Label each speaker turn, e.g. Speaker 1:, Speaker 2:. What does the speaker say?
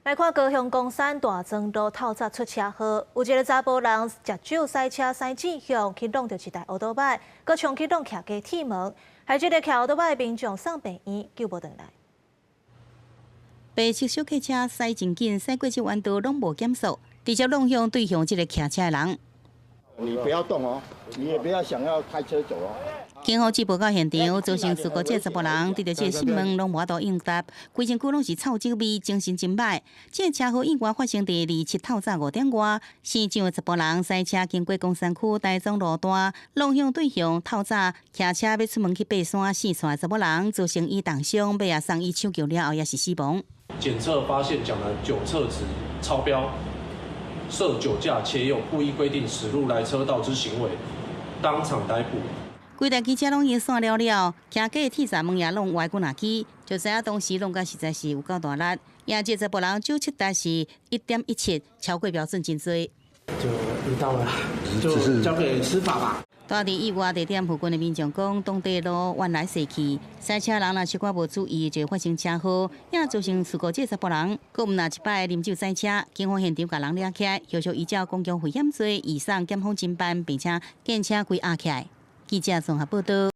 Speaker 1: 來看高雄岡山大莊路透早出車禍，有一个查埔人食酒駛車駛正向去挵著一台歐多擺，閣衝去挵徛家鐵門，害這个騎歐多擺的民眾送病院救無轉來。
Speaker 2: 白色小客車駛真緊，駛過這彎道攏無減速，直接挵向對向這个騎車的人。
Speaker 3: 你不要動哦，你也不要想要開車走哦。
Speaker 2: 警方接報到現場，造成事故這查埔人對著這个訊問攏無法度應答，規身軀攏是臭酒味，精神真䆀。這个車禍意外發生佇27透早5點外，姓張的查埔人駛車經過岡山區大莊路段，挵向對向透早騎車欲出門去爬山，四川的查某人造成伊重傷，尾仔送醫搶救了後也是死亡。
Speaker 4: 檢測發現蔣男酒測值超標，涉酒駕且有故意規定駛入來車道之行為，當場逮捕。
Speaker 2: 規台機車攏已經散了了，騎過的鐵閘門也攏歪幾若支，就知影當時挵甲實在是有夠大力。也這查埔人酒測值是1.17，超過標準真濟。
Speaker 5: 就遇到了，就交給司法吧。
Speaker 2: 住佇意外地點附近的民眾講，當地路彎來踅去，駛車人若小可無注意，就會發生車禍，也造成事故這查埔人，閣毋若一擺啉酒駛車，警方現場共人掠起來，後續依照公共危險罪移送檢方偵辦，並且檢車規押起來。記者綜合報道。